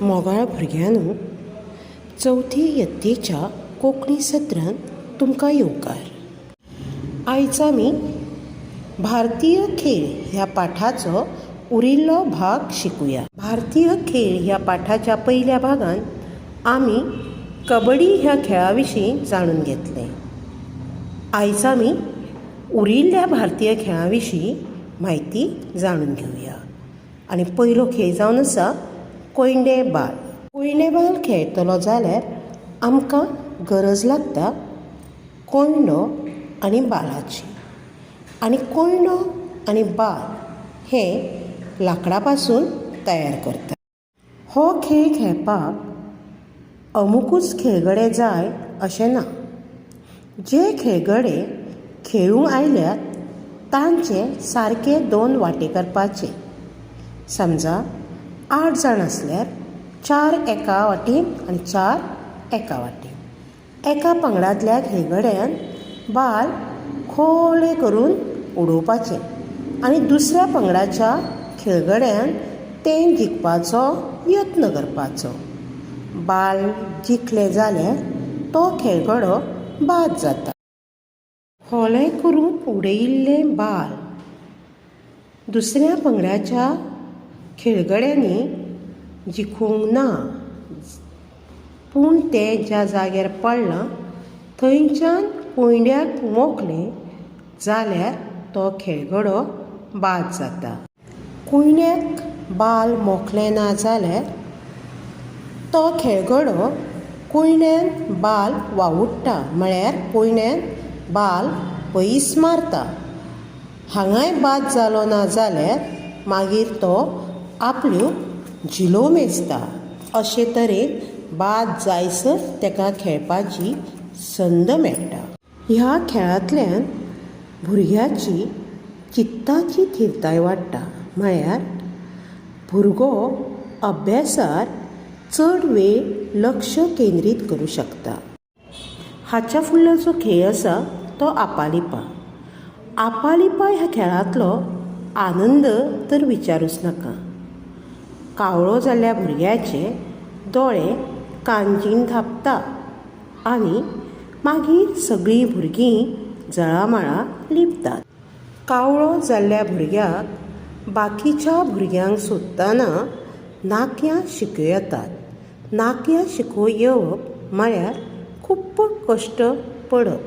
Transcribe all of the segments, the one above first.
मोगाळ भुरग्यांनो, चवथी यत्तेच्या कोंकणी सत्रांत तुमकां येवकार. आयज आमी भारतीय खेळ ह्या पाठाचो उरिल्लो भाग शिकुया. भारतीय खेळ ह्या पाठाच्या पयल्या भागांत आमी कबडी ह्या खेळा विशीं जाणून घेतलें. आयज आमी उरिल्ल्या भारतीय खेळां विशीं म्हायती जाणून घेवया आनी पयलो खेळ जावन आसा कोयंडे बाल. कोयंडे बाल खेळटलो जाल्यार आमकां गरज लागता कोयंडो आनी बालाची आनी कोयंडो आनी बाल हें लांकडा पासून तयार करतात. हो खेळ खेळपाक अमुकूच खेळगडे जाय अशें ना. जे खेळगडे खेळूंक आयल्यात तांचे सारके दोन वांटे करपाचे. समजा 8 जाण आसल्यार 4 एका वाटेन आनी 4 एका वाटेन. एका पंगडांतल्या खेळगड्यान बाल खोले करून उडोवपाचें आनी दुसऱ्या पंगडाच्या खेळगड्यान तें जिखपाचो यत्न करपाचो. बाल जिखलें जाल्यार तो खेळगडो बाद जाता. खोले करून उडयिल्लें बाल दुसऱ्या पंगडाच्या खेळगड्यांनी जिखूंक ना, पूण तें ज्या जाग्यार पडलां थंयच्यान कोयंड्याक मोखलें जाल्यार तो खेळगडो बाद जाता. कोयंड्याक बाल मोखलें ना जाल्यार तो खेळगडो कोयंड्यान बाल वावुडटा, म्हळ्यार कोयंड्यान बाल पयस मारता. हांगाय बाद जालो ना जाल्यार मागीर तो आपल्यो झिलो मेजता. अशे तरेन बाद जायसर ताका खेळपाची संद मेळटा. ह्या खेळांतल्यान भुरग्याची चित्ताची थिरताय वाडटा, म्हळ्यार भुरगो अभ्यासार चड वेळ लक्ष केंद्रीत करूं शकता. हाच्या फुडलो जो खेळ आसा तो आपालिपा. आपालिपा ह्या खेळांतलो आनंद तर विचारूच नाका. कावळो जाल्ल्या भुरग्याचे दोळे कांजीण धांपता आनी मागीर सगळीं भुरगीं जळामळा लिपतात. कावळो जाल्ल्या भुरग्याक बाकीच्या भुरग्यांक सोदतना नाकयां शिकयो येतात. नाकयां शिको येवप म्हळ्यार खूब्ब कश्ट पडप.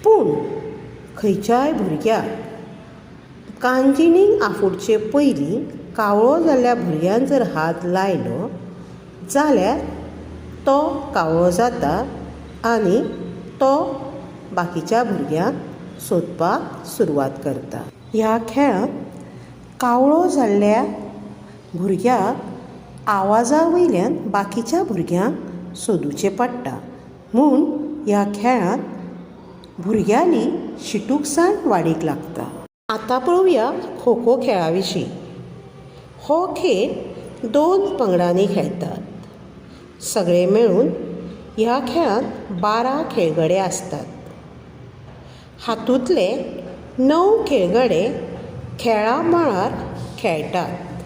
पूण खंयच्याय भुरग्याक कांजिणीक आफुडचे पयलीं कावळो जाल्ल्या भुरग्यान जर हात लायलो जाल्यार तो कावळो जाता आनी तो बाकीच्या भुरग्यांक सोदपाक सुरवात करता. ह्या खेळांत कावळो जाल्ल्या भुरग्याक आवाजा वयल्यान बाकीच्या भुरग्यांक सोदुचें पडटा, म्हूण ह्या खेळांत भुरग्यांली शिटूकसाण वाडीक लागता. आतां पळोवया खो खो खेळा विशीं. हो खेळ 2 पंगडांनी खेळटात. सगळे मेळून ह्या खेळांत 12 खेळगडे आसतात. हातूंतले 9 खेळगडे खेळा मळार खेळटात,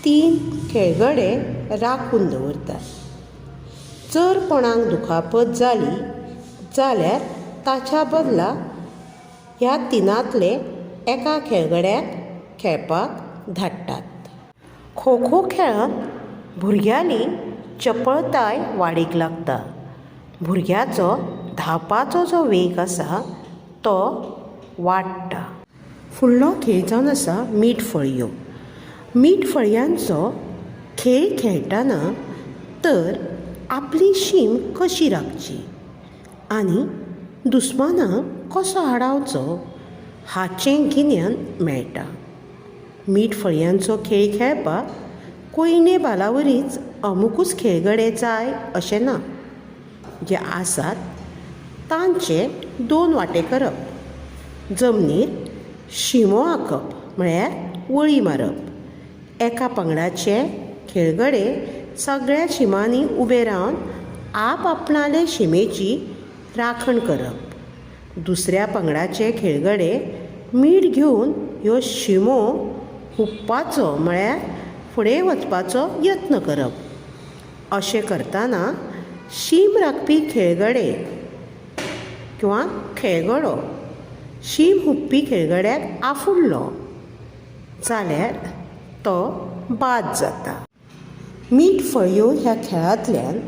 3 खेळगडे राखून दवरतात. जर कोणाक दुखापत जाली जाल्यार ताच्या बदला ह्या 3तले एका खेळगड्याक खेळपाक धाडटात. खो खो खेळांत भुरग्यांली चपळताय वाडीक लागता. भुरग्याचो धांवपाचो जो वेग आसा तो वाडटा. फुडलो खेळ जावन आसा मीठ फळयो. मीठ फळयांचो खेळ खेळटना तर आपली शीम कशी राखची आनी दुस्मानाक कसो आडावचो हाचें गिन्यान मेळटा. मीठ फळयांचो खेळ खेळपाक कोयणे बालावरीच अमुकूच खेळगडे जाय अशें ना. जे आसात तांचे 2 वांटे करप, जमनीर शिमो आंखप म्हळ्यार वळी मारप. एका पंगडाचे खेळगडे सगळ्या शिमांनी उबे रावन आपआपणाले शिमेची राखण करप. दुसऱ्या पंगडाचे खेळगडे मीठ घेवन ह्यो शिमो हुपपाचो म्हळ्यार फुडें वचपाचो यत्न करप. अशें करतना शीम राखपी खेळगडे किंवां खेळगडो शीम हुपपी खेळगड्याक आफुडलो जाल्यार तो बाद जाता. मीठ फळयो ह्या खेळांतल्यान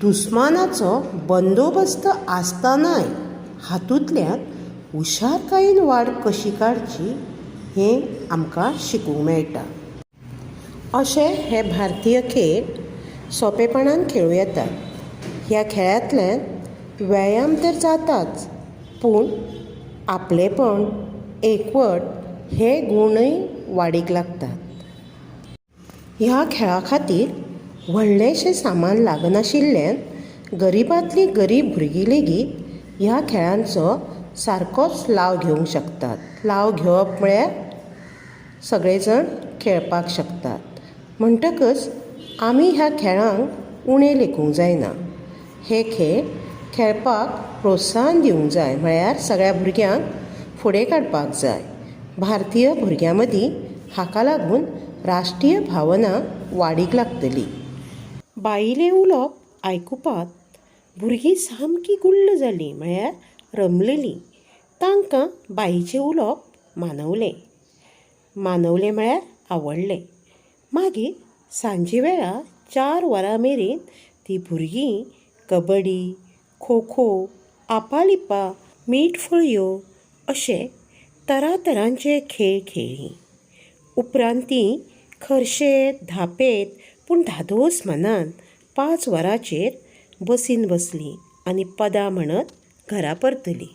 दुस्मानाचो बंदोबस्त आसतनाय हातूंतल्यान हुशारकायेन वाड कशी काडची हें आमकां शिकूंक मेळटा. अशे हे भारतीय खेळ सोंपेपणान खेळूं येतात. ह्या खेळांतल्यान व्यायाम तर जाताच, पूण आपलेपण, एकवट हे गुणूय वाडीक लागतात. ह्या खेळा खातीर व्हडलेंशें सामान लागनाशिल्ल्यान गरिबांतलीं गरीब भुरगीं लेगीत ह्या खेळांचो सारकोच लाव घेवंक शकतात. लाव घेवप म्हळ्यार सगळे जाण खेळपाक शकतात. म्हणटकच आमी ह्या खेळांक उणें लेखूंक जायना. हे खेळ खेळपाक प्रोत्साहन दिवंक जाय, म्हळ्यार सगळ्या भुरग्यांक फुडें काडपाक जाय. भारतीय भुरग्यां मदीं हाका लागून राष्ट्रीय भावना वाडीक लागतली. बाईलें उलोवप आयकुपांत भुरगीं सामकीं गुल्ल जालीं, म्हळ्यार रमलेलीं. तांकां बाईचें उलोवप मानवलें. मानवलें म्हळ्यार आवडलें. मागीर सांजे वेळार 4 वरां मेरेन तीं भुरगीं कबड्डी, खो खो, आपालिपा, मीठ फळयो अशे तरातरांचे खेळ खेळ्ळीं. उपरांत तीं खर्शेत धांपेत पूण धादोस मनान 5 वरांचेर बसीन बसलीं आनी पदां म्हणत घरा परतलीं.